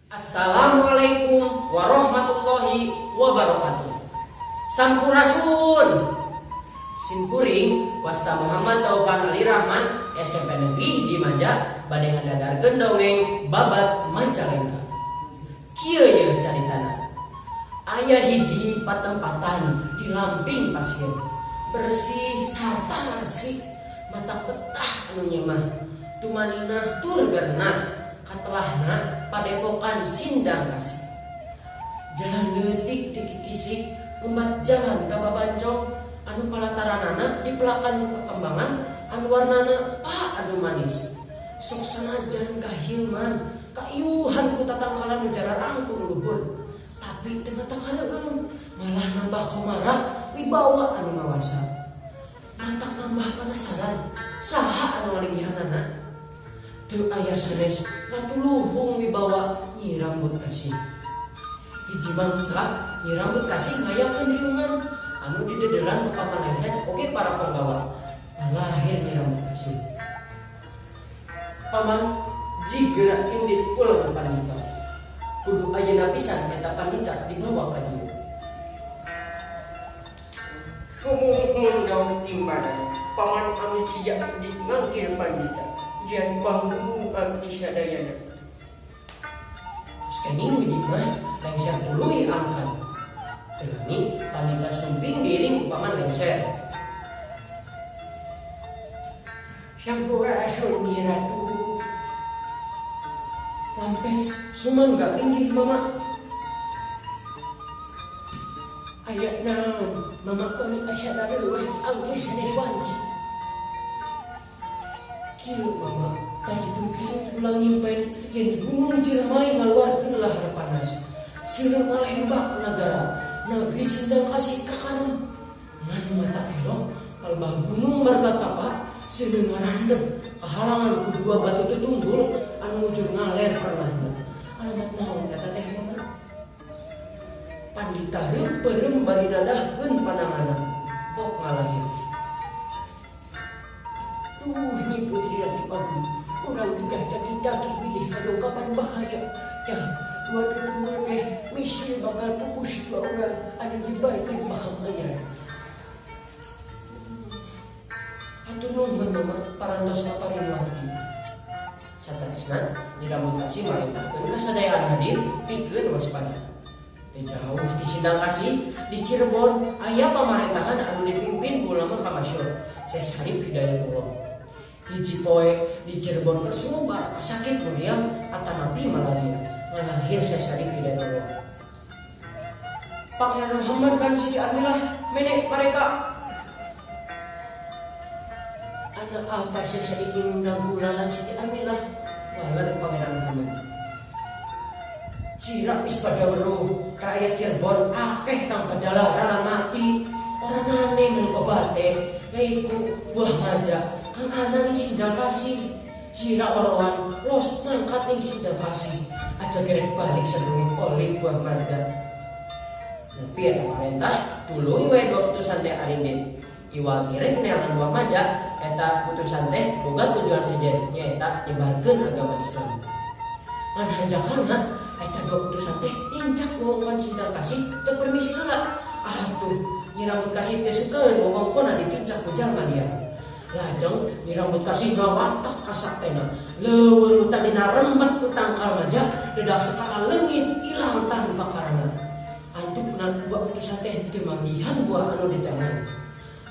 Assalamualaikum warahmatullahi wabarakatuh. Sampurasun. Simkuring wasta Muhammad Taufan Ali Rahman, SMP Negeri 1 Maja, bade ngadadarkeun dongeng Babad Majalengka. Kieu yeuh caritana. Aya hiji patempatan di lamping pasir. Bersih sarta resik, mata petah anu nyemah. Tumaninah tur gerenah, katelahna Padepokan Sindang Kasih. Jalan leutik dikikisik ngumbat jalan ka babancong anu palataranana dipelakan ku kekembangan anu warnana pa adu manis. Sok sanajan kahilman, kaiuhan ku tatangkalan nu jararangkung luhur. Tapi teu matak kareueum, malah nambah komara wibawa anu ngawasa. Matak nambah penasaran, saha anu ngaligihanana? Teu aya sanes Ratu Luhung Wibawa Nyi Rambut Kasih. Hiji mangsa Nyi Rambut Kasih ngayakeun riungan anu didederan ku Paman Lengser oge para penggawa. Lahir Nyi Rambut Kasih. "Paman, jigera indit ulang pandita. Kudu ayeuna pisan eta pandita dibawa ka dieu." Sumuhun Daus Timbaran, paman anu sia indit ngangkir pandita, jian panggung abdi sadayana. Terus kenging wiji mah lengser tuluy angkat. Teu lami pandita sumping diiring ku Paman Lengser. Sampurasun, Nyi Ratu. Rampes, sumangga linggih, Mama. Aya naon, Mama, bari asa dareuwas diangkir sanes wanci? Kieu, Mama, tadi peuting kula ngimpen yen Gunung Ciremai ngaluarkeun lahar panas. Seuleuh ngalembak nagara, Nagri Sindang Kasih kakarem. Ngan matak elok, palebah Gunung Margatapa seuleuh ngarandeg kahalangan ku dua batu tutunggul anu mujur ngaler pernahna. Alamat naon eta teh, Mama? Pandita reupeurem bari nadahkeun pananganna. Pok ngalahir. "Duh, Nyi Putri Ratu Agung, urang gedah taki-taki bilih kadongkapan bahaya. Dah, dua tutunggul teh misil bakal pupus dua urang anu nyebarkeun paham anyar." Hatur nuhun, Mama, parantos paparin warti. Saterasna Nyi Rambut Kasih marintahkeun ka sadaya anu hadir pikeun waspada. Teu jauh ti Sindang Kasih, di Cirebon aya pamarentahan anu dipimpin ku ulama kamasyhur, Syekh Syarif Hidayatullah. Hiji poe di Cirebon keur sumebar sakit muriang atanapi malaria. Ngalahir Syekh Syarif Hidayatullah. "Pangeran Muhammad dan Siti Armilah, menek mereka." "Ana apa sih saiki ngundang kula lan Siti Armilah?" waler Pangeran Muhammad. "Sira wis pada weruh rakyat Cirebon akeh kang padalaran mati. Ora aneh mung obate yaiku buah maja kang ana ning Sindang Kasih. Sira werohan los mangkat ning Sindang Kasih. Aja gerek balik sadurunge olih buah maja." Nepi eta parentah, tuluy we dua utusan teh arindit. Iwal ngiring neangan buah maja, eta utusan teh boga tujuan sejen, nyaeta nyebarkeun agama Islam. Ngan hanjakalna eta dua utusan teh nincak wewengkon Sindang Kasih teu permisi heula. Atuh Nyi Rambut Kasih teh sukaeun wewengkonna ditincak ku jalma liar. Lajeng Nyi Rambut Kasih ngawatak kasaktena. Leuweung nu tadina rembet ku tangkal maja dedak sakala leungit ilang tanpa karana. Antukna dua utusan teh teu manggihan buah anu diteangan.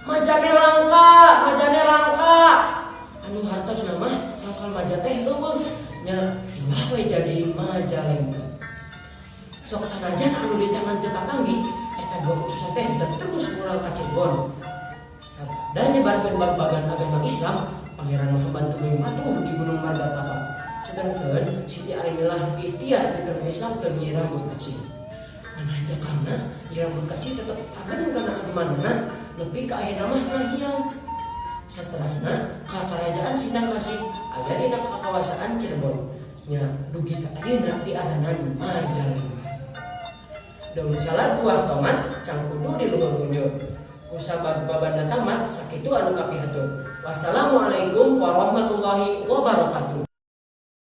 "Majane langka, majane langka." Anu hartosna mah tangkal maja teh euweuh nya, ulah we jadi Majalengka. Sok sanajan anu diteangan teu kapanggih, eta dua utusan teh terus mural ka Cirebon. Sabada nyebarkeun bag-bagan agama Islam, Pangeran Muhammad tuluy matuh di Gunung Margatapa. Sedangkeun Siti Armilah ikhtiar pikeun Islamkeun Nyi Rambut Kasih. Ngan hanjakalna Nyi Rambut Kasih tetep tagen kana agemanana nepi ka ayeuna mah ngahiang. Saterasna ka Karajaan Sindang Kasih aya dina kakawasaan Cirebon. Nya dugi ka ayeuna diaranan Majalengka. Daun salad, buah tomat, can kudu di luhur unjur. Kusabab babadna tamat, sakitu anu kapihatur. Wassalamualaikum warahmatullahi wabarakatuh.